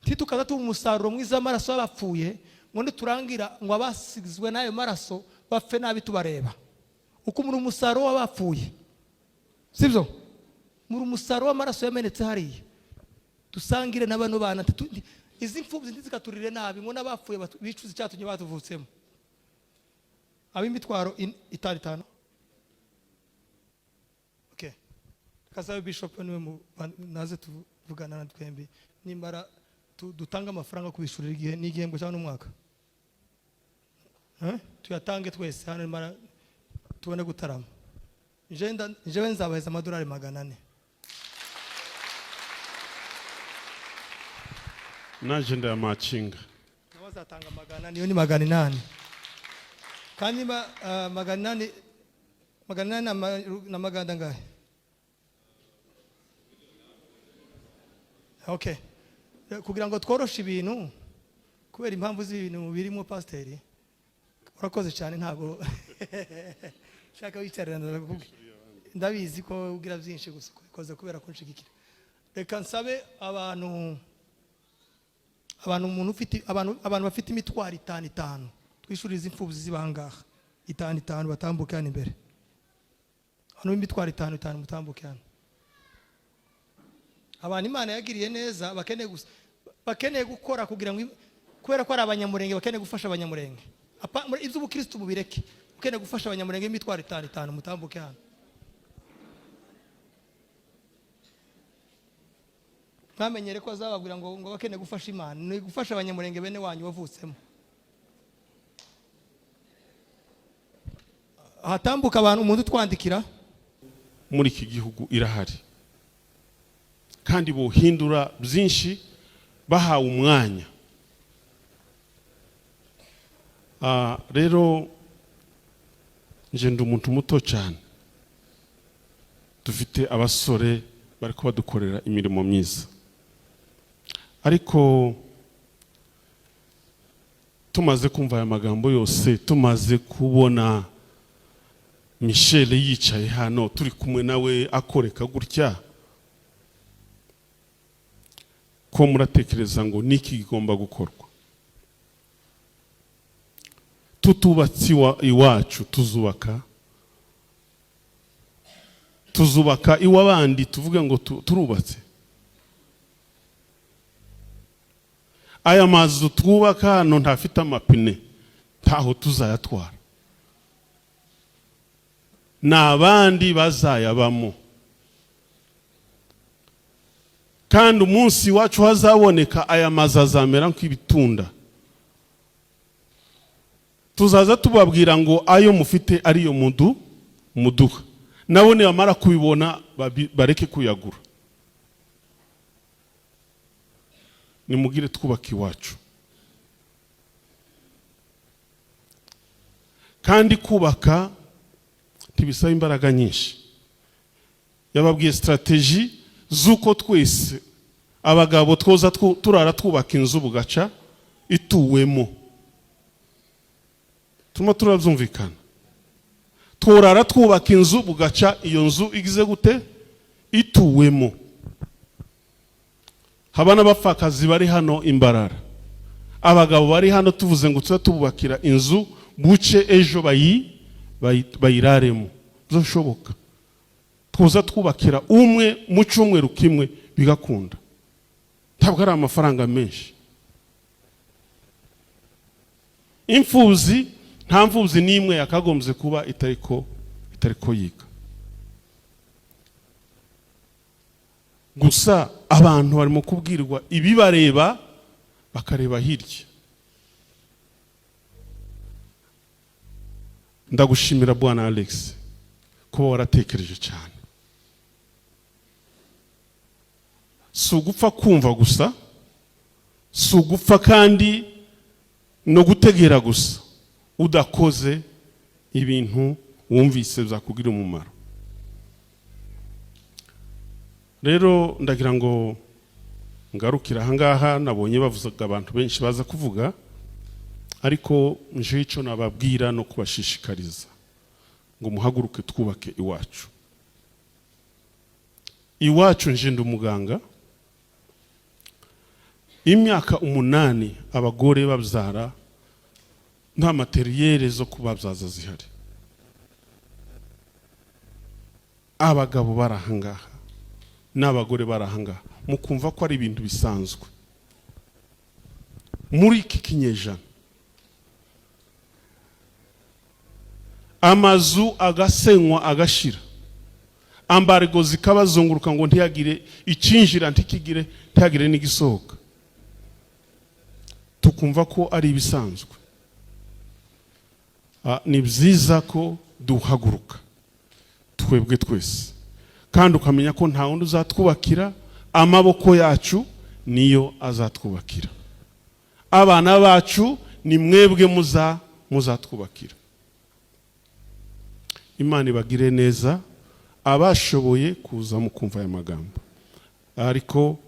Ntitukaza tuba umusaruro mwiza w'amaraso y'abapfuye, ngo niturangira ngo abasizwe n'ayo maraso bapfe nabi tubareba. Uko muri umusaruro w'abapfuye, sibyo? Muri umusaruro w'amaraso yamenetse hariya. Dusangire na bano bana, izi mfubyi ntizikaturire nabi ngo n'abapfuye bicuze icyatumye batuvutsemo. Ab'imitwaro itanu itanu. Okay. Kasabe Bishop niwe naze tuvugana na twembi, nimara dutange amafaranga kubishurira igihe n'igihembwe cyangwa n'umwaka. Eh? Tuyatange twese hano, nimara tubone gutarama. Jewe nzabaheza amadolari 400. Naje ndayamacinga. Nawe azatanga 400, niyo ni 800. Kandi 800, 800 na magana angahe? Okay. Kugira ngo tworoshe ibintu kubera impamvu z'ibintu birimo, pasiteri urakoze cyane, ntabwo shaka wicarira, ndakubwira. Ndabizi ko ugira byinshi gusa ubikoze kubera kunshigikira. Reka nsabe abantu umuntu ufite abantu bafite imitwaro itanu itanu, twishurize imfubyi zibangaha itanu itanu, batambuke hano imbere. Abantu b'imitwaro itanu itanu mutambuke hano. Abantu Imana yagiriye neza bakeneye gusa, bakeneye gukora kugira ngo kubera ko ari abanyamurenge bakeneye gufasha abanyamurenge. Iby'ubukristo mubireke, ukeneye gufasha abanyamurenge b'imitwaro itanu itanu mutambuke hano. Mwamenyere ko azababwira ngo bakeneye gufasha Imana, ni gufasha abanyamurenge bene wanyu wavutsemo. Hatambuka abantu, umuntu utwandikira. Muri iki gihugu irahari kandi bohindura byinshi bahawe umwanya. Rero nje ndi umuntu muto cyane, dufite abasore bariko badukorera imirimo myiza, ariko tumaze kumva aya magambo yose, tumaze kubona Michel yicaye hano turi kumwe nawe akoreka gutya, ko muratekereza ngo niki gigomba gukorwa? Tutubatse iwacu, tuzubaka iw'abandi, tuvuge ngo turubatse. Aya mazu twubaka hano ntafite amapine, ntaho tuzayatwara, ni abandi bazayabamo. Kandi umunsi iwacu hazaboneka, aya mazu azamera nk'ibitunda. Tuzaza tubabwira ngo ayo mufite ariyo muduha, nabo nibamara kubibona bareke kuyagura. Nimugire twubake iwacu. Kandi kubaka ntibisaba imbaraga nyinshi. Yababwiye strategy z'uko twese abagabo twoza turara twubaka inzu bugaca ituwemo. Turimo turabyumvikana. Turara twubaka inzu bugaca iyo nzu igize gute? Ituwemo. Haba n'abapfakazi bari hano imbarara, abagabo bari hano tuvuze ngo tuze tububakira inzu buce ejo bayiraremo, byoshoboka. Tuza twubakira umwe mu cyumweru kimwe bigakunda, ntabwo ari amafaranga menshi. Imfubyi, nta mfubyi n'imwe yakagombye kuba itariko yiga. Gusa abantu barimo kubwirwa ibibareba bakareba hirya. Ndagushimira Bwana Alex kuba waratekereje cyane. Si ugupfa kumva gusa, si ugupfa kandi no gutegera gusa, udakoze ibintu wumvise byakugirira umumaro. Rero ndagira ngo ngarukire aha ngaha. Nabonye bavuzaga abantu benshi baza kuvuga, ariko nje icyo nababwira no kubashishikariza ngo muhaguruke twubake iwacu. Iwacu nje ndi umuganga, Imyaka 8 abagore babyara nta matériel zo kubabyaza zihari. Abagabo bari ahangaha n'abagore bari ahangaha, mukumva ko ari ibintu bisanzwe muri iki kinyejana. Amazu agasenywa agashira, embargo zikabazunguruka ngo ntiyagire icyinjira, ntikigire, ntihagire n'igisohoka, tukumva ko ari ibisanzwe. Ni byiza ko duhaguruka twebwe twese, kandi ukamenya ko nta wundi uzatwubakira, amaboko yacu niyo azatwubakira. Abana bacu ni mwebwe muzatwubakira. Imana ibagire neza abashoboye kuza mukumva aya magambo. Ariko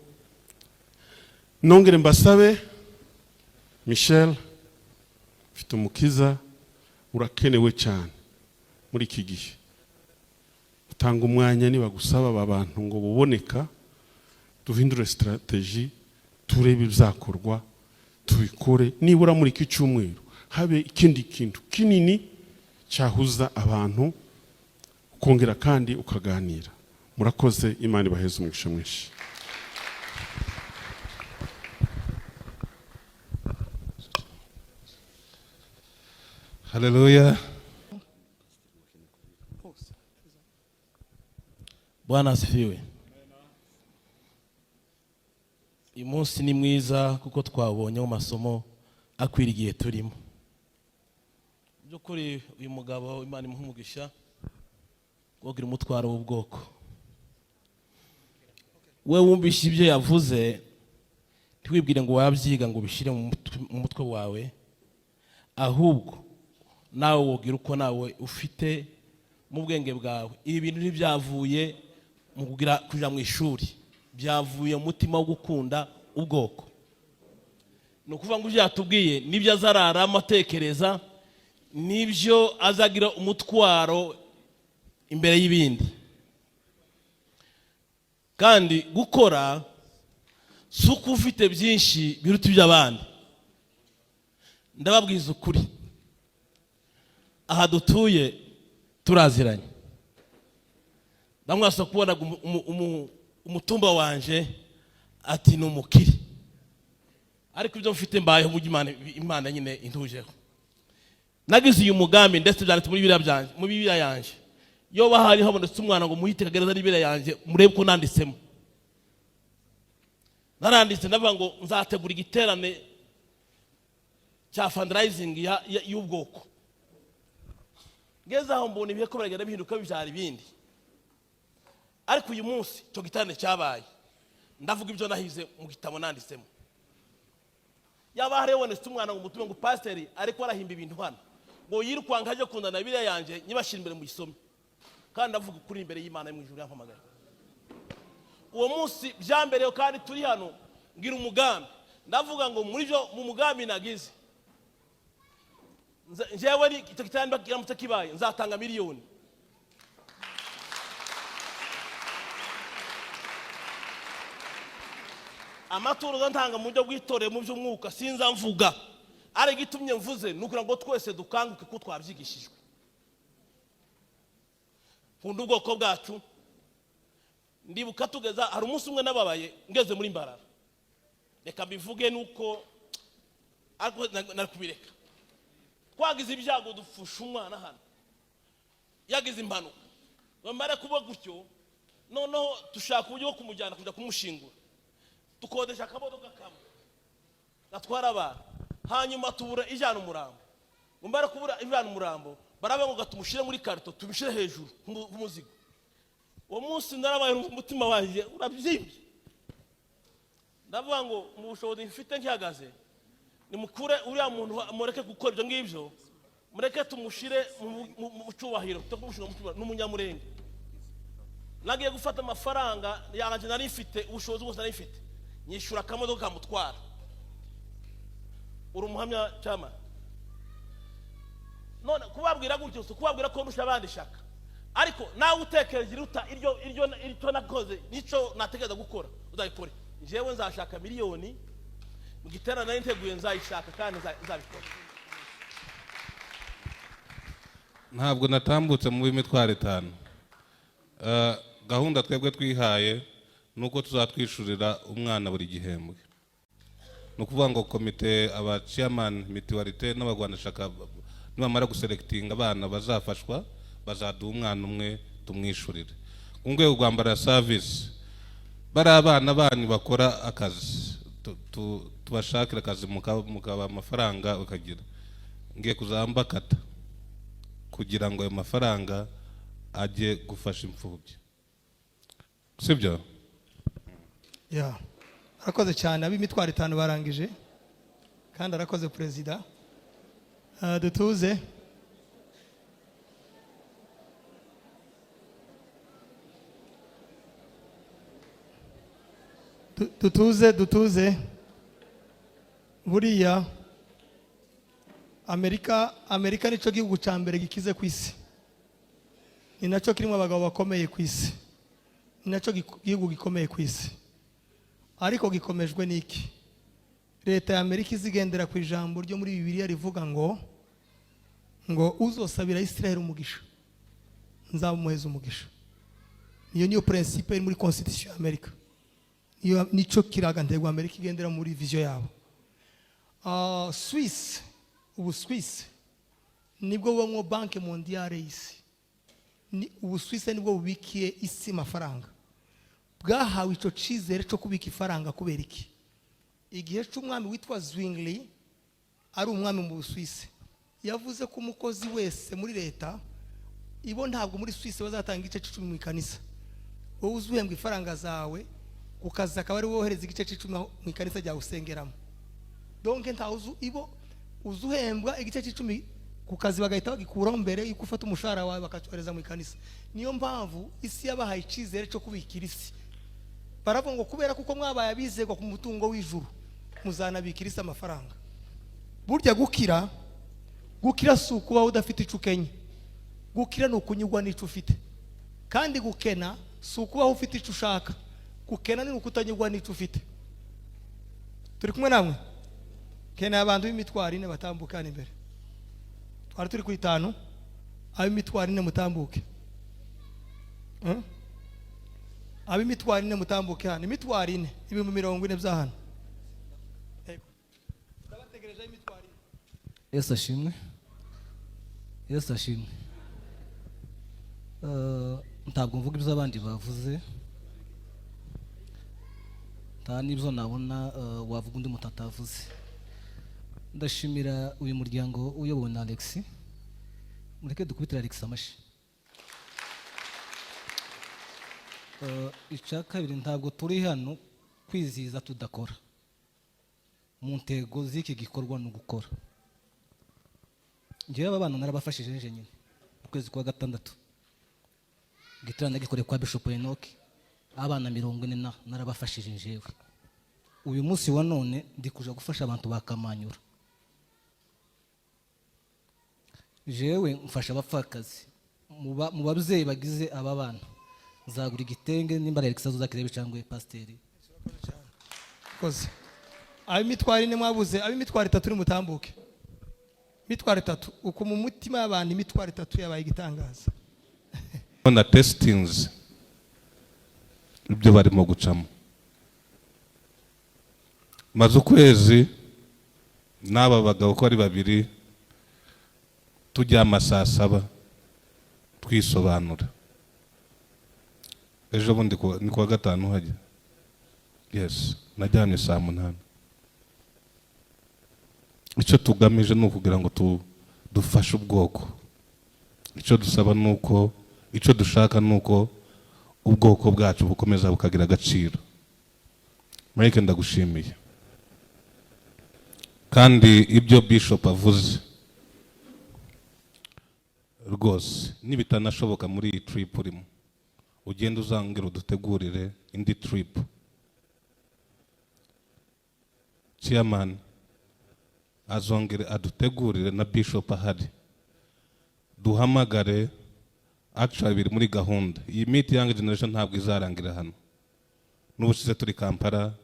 nongere mbasabe, Michel mfite umukiza, urakenewe cyane muri iki gihe. Utanga umwanya nibagusaba aba bantu ngo buboneka, duhindure stratégie, turebe ibyakorwa, tubikore. Nibura muri iki cyumweru habe ikindi kintu kinini cyahuza abantu, ukongera kandi ukaganira. Murakoze, Imana ibaheze umugisha mwinshi. Haleluya. Bwana asifiwe. Uyu munsi ni mwiza kuko twabonye mu masomo akwira igihe turimo. Mu by'ukuri uyu mugabo, Imana imuha umugisha, wogira umutwaro w'ubwoko. We wumvishe ibyo yavuze, ntiwibwire ngo wabyiga ngo ubishyire mu mutwe wawe, ahubwo nawe wogira uko nawe ufite mu bwenge bwawe. Ibi bintu ntibyavuye mu kugira kuja mu ishuri, byavuye mu mutima wo gukunda ubwoko. Ni ukuvuga ngo ibyo yatubwiye nibyo azararamo atekereza, nibyo azagira umutwaro imbere y'ibindi. Kandi gukora si uko ufite byinshi biruta iby'abandi. Ndababwiza ukuri, aha dutuye turaziranye, bamwe basa kubonaga umutumba wanje ati ni umukire, ariko ibyo mfite mbayeho mu Imana nyine intujeho. Nagize uyu mugambi, ndetse byanditse muri Bibiliya byanjye, muri Bibiliya yanje. Iyo bahari habonetse umwana ngo muhite kagereza n'Bibiliya yanjye, murebe ko nanditsemo. Naranditse ndavuga ngo nzategura igiterane cya fundraising y'ubwoko. Ngeze aho mbona ibihe ko biragenda bihinduka bibyara ibindi, ariko uyu munsi icyo giterane cyabaye, ndavuga ibyo nahize mu gitabo nanditsemo. Yaba haribonetse umwana ngo umutume ngo pasiteri ariko arahimba ibintu hano ngo yirukanka ajye kundana Bibiliya yanjye, nyibashyira imbere mu gisome. Kandi ndavuga ukuri imbere y'Imana yo mu ijuru yampamagaye. Uwo munsi byambereyeho, kandi turi hano ngira umugambi, ndavuga ngo muri byo mu mugambi nagize, njyewe ni icyo giterane kiramutse kibaye nzatanga miliyoni. Amaturo ntanga mu buryo bw'itorero mu by'umwuka sinza mvuga, ari igitumye mvuze ni ukugira ngo twese dukanguke ko twabyigishijwe. Nkunda ubwoko bwacu. Ndibuka tugeza hari umunsi umwe nababaye ngeze muri Mbarara, reka mbivuge nuko ariko nakubireka. Twagize ibyago dupfusha umwana hano, yagize impanuka, bamara kuba gutyo noneho dushaka uburyo bwo kumujyana kujya kumushingura, dukodesha akamodoka kamwe gatwara abantu, hanyuma tubura ijyana umurambo. Bamara kubura ijyana umurambo, baravuga ngo tumushyire muri karito, tubishyire hejuru nk'umuzigo. Uwo munsi narabaye, umutima wanjye urabyimbye, ndavuga ngo mu bushobozi mfite nkihagaze, nimukure uriya muntu, mureke gukora ibyo ngibyo, mureke tumushyire mu cyubahiro, tumushyire mu cyubahiro n'umunyamurenge. Nagiye gufata amafaranga yanjye nari mfite, ubushobozi bwose nari mfite, nyishyura akamodoka kamutwara. Uri umuhamya cyama. None kubabwira gutyo si kubabwira ko ndusha abandi ishaka, ariko nawe utekereje iruta iryo nakoze, nicyo natekereza gukora uzayikore. Njyewe nzashaka miliyoni Mu giterane nari nteguye nzayishaka kandi nzabikora. Ntabwo natambutse mu b'imitwaro 5. Gahunda twebwe twihaye ni uko tuzatwishurira umwana buri gihembwe. Ni ukuvuga ngo komite, aba chairman mutualité n'abagwanashaka, nibamara guselectinga abana bazafashwa, bazaduha umwana umwe tumwishurire. Ku rwego rwa Mbarara service, bari abana banyu bakora akazi, tubashakira akazi, mukaba amafaranga bakagira. Ngiye kuzambakata kugira ngo ayo mafaranga ajye gufasha imfubyi, sibyo? Ya, arakoze cyane. Ab'imitwaro 5 barangije, kandi arakoze perezida. Dutuze. Dutuze, dutuze. Buriya Amerika nicyo gihugu cya mbere gikize ku isi, ni nacyo kirimo abagabo bakomeye ku isi, ni nacyo gihugu gikomeye ku isi. Ariko gikomejwe n'iki? Leta ya Amerika izigendera ku ijambo ryo muri Bibiliya rivuga ngo uzosabira Israel umugisha nzabumuheza umugisha. Iyo niyo principe iri muri constitution ya Amerika. Iyo nico kiragantego Amerika igendera muri vision yabo. Swiss, ubu Swiss nibwo bubamwo banque mondiale y'isi. Ni ubu Swiss nibwo bubikiye isi mafaranga. Bwahawe ico cizere cyo kubika ifaranga kubera iki? Igihe c'umwami witwa Zwingli ari umwami mu Busuwisi, yavuze ko umukozi wese muri leta ibo ntabwo muri Suisse bazatanga igice c'icumi mu ikanisa. Wowe uzuhembwa ifaranga zawe kukazi akaba ari wohereza igice c'icumi mu ikanisa ryawe usengeramo. Donc nta uzu ibo uzuhembwa igice c'icumi ku kazi bagahita bagikuraho mbere yuko ufata umushahara wawe bakacyohereza mu ikanisa. Niyo mpamvu isi yabahaye icizere cyo kubikira isi. Baravuga ngo kubera kuko mwabaye abizerwa ku mutungo w'ijuru muzanabikira isi amafaranga. Burya gukira si ukuba udafite icyo ukenye. Gukira ni ukunyurwa n'icyo ufite. Kandi gukena si ukubaho ufite icyo ushaka. Gukena ni ukutanyurwa n'icyo ufite. Turi kumwe namwe? Keneye abantu b'imitwaro 4 batambuka hano imbere. Twari turi ku 5, ab'imitwaro 4 mutambuke. Ab'imitwaro 4 mutambuke hano. Imitwaro 4, 40,000 bya hano. Yego. Ndabategereje imitwaro 4. Yesu ashimwe. Yesu ashimwe. Ntabwo mvuga ibyo abandi bavuze, nta n'ibyo nabona wavuga undi muntu atavuze. Ndashimira uyu muryango uyobowe na Alex. Mureke dukubitire Alex amashyi. Icya kabiri, ntabwo turi hano kwizihiza tudakora. Mu ntego z'iki gikorwa ni ugukora. Njyewe aba bana narabafashije nje nyine mu kwezi kwa 6, giterane nagikoreye kwa Bishop Enoch, abana 40 na narabafashije njyewe. Uyu munsi wa none ndi kuja gufasha abantu bakamanyura. Jewe mfasha abapfakazi mu babyeyi bagize aba bana, nzagura igitenge nimba Alex azakirebe cyangwa pasiteri. Koze ab'imitwaro 4 mwabuze, ab'imitwaro 3 nimutambuke. Imitwaro 3 uko mu mutima y'abantu imitwaro 3 yabaye igitangaza. Na testings ibyo barimo gucamo. Maze ukwezi n'aba bagabo ko ari babiri turyama saa 7 twisobanura. Ejo bundi ni kuwa 5 hajya. Yes, najyamye saa 8. Icyo tugamije ni ukugira ngo dufashe ubwoko. Icyo dusaba ni uko, icyo dushaka ni uko ubwoko bwacu bukomeza bukagira agaciro. Mike, ndagushimiye. Kandi ibyo Bishop avuze rwose nibitanashoboka muri iyi trip urimo, ugende uzangira udutegurire indi trip. Chairman azongere adutegurire na Bishop ahari, duhamagare. Actually biri muri gahunda. Iyi meet Young Generation ntabwo izarangira hano. N'ubushize turi Kampala,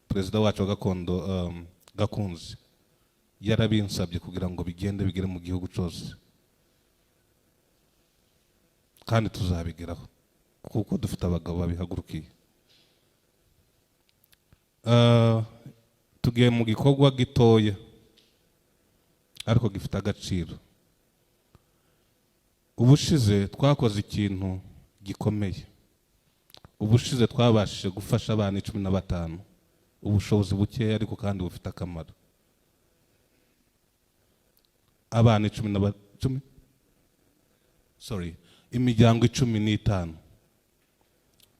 perezida wacu wa gakondo Gakunzi yarabinsabye kugira ngo bigende bigere mu gihugu cyose, kandi tuzabigeraho kuko dufite abagabo babihagurukiye. Tugiye mu gikorwa gitoya ariko gifite agaciro. Ubushize twakoze ikintu gikomeye. Ubushize twabashije gufasha abana 15, ubushobozi bukeya ariko kandi bufite akamaro. Abana icumi na cumi, sorry, imiryango 15.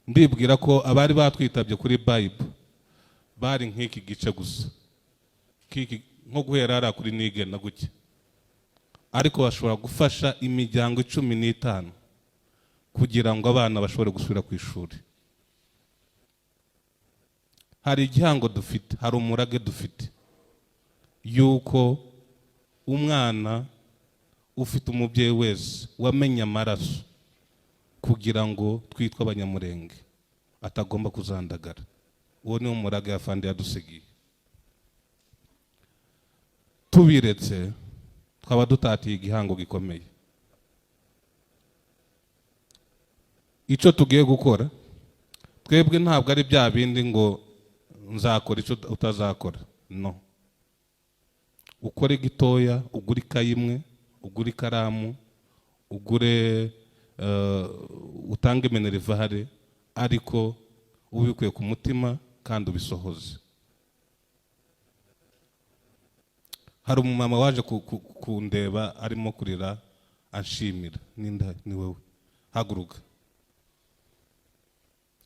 Ndibwira ko abari batwitabye kuri Bible bari nk'iki gice gusa, k'iki, nko guhera hariya kuri nige na guke, ariko bashobora gufasha imiryango 15 kugira ngo abana bashobore gusubira ku ishuri. Hari igihango dufite, hari umurage dufite yuko umwana ufite umubyeyi wese wamenye amaraso kugira ngo twitwe Abanyamurenge atagomba kuzandagara. Uwo ni wo murage afande yadusigiye. Tubiretse twaba dutatiye igihango gikomeye. Icyo tugiye gukora twebwe ntabwo ari bya bindi ngo nzakora icyo utazakora. No, ukore gitoya, ugure ikayi imwe, ugure ikaramu, ugure, utange minerval, ariko ubikuye ku mutima kandi ubisohoze. Hari umumama waje kundeba arimo kurira anshimira. Ninda ni wowe, haguruka.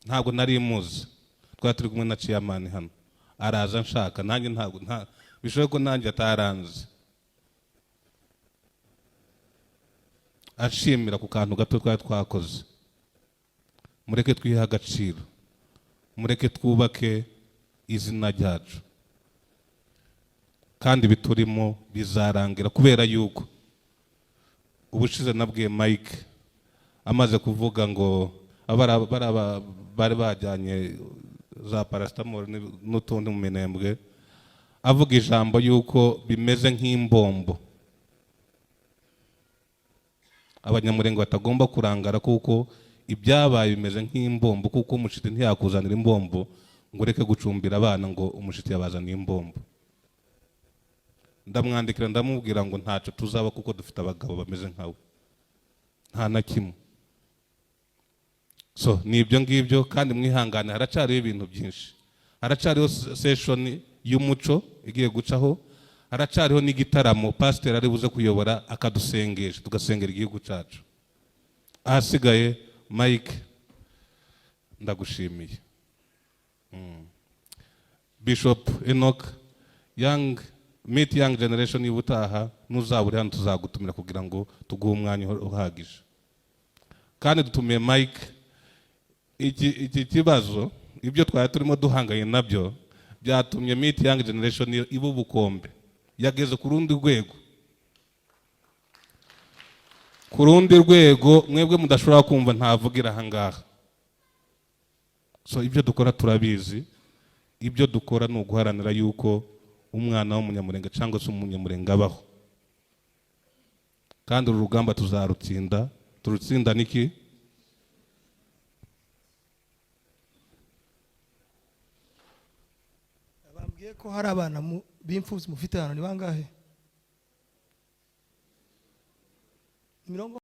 Ntabwo nari muzi, twari turi kumwe na chairman hano, araza nshaka nanjye ntabwo nta bishoboye ko nanjye ataranze, anshimira ku kantu gato twari twakoze. Mureke twihe agaciro, mureke twubake izina ryacu, kandi biturimo bizarangira. Kubera yuko ubushize nabwiye Mike amaze kuvuga ngo bari bajyanye za paracetamol n'utundi mu minembwe, avuga ijambo yuko bimeze nk'imbombo, Abanyamurenge batagomba kurangara kuko ibyabaye bimeze nk'imbombo, kuko umushiti ntiyakuzanira imbombo ngo ureke gucumbira abana ngo umushiti yabazaniye imbombo. Ndamwandikira ndamubwira ngo ntacyo tuzaba kuko dufite abagabo bameze nkawe, nta na kimwe. So ni ibyo ngibyo, kandi mwihangane, haracariho ibintu byinshi, haracariho session y'umuco igiye gucaho, haracariho n'igitaramo pasiteri ari buze kuyobora akadusengesha, tugasengera igihugu cyacu. Ahasigaye Mike ndagushimiye. Bishop Enoch, Young Meet Young Generation y'ubutaha nuzaba uri hano tuzagutumira kugira ngo tuguhe umwanya uhagije. Kandi dutumiye Mike. Iki kibazo ibyo twari turimo duhanganye nabyo byatumye Meet Young Generation iba ubukombe, yageze ku rundi rwego, ku rundi rwego mwebwe mudashobora kumva ntavugira aha ngaha. So ibyo dukora turabizi, ibyo dukora ni uguharanira yuko umwana w'umunyamurenge cyangwa se umunyamurenge abaho, kandi uru rugamba tuzarutsinda. Turutsinda niki? Bambwiye ko hari abana b'imfubyi mufite hano, ni bangahe? Mirongo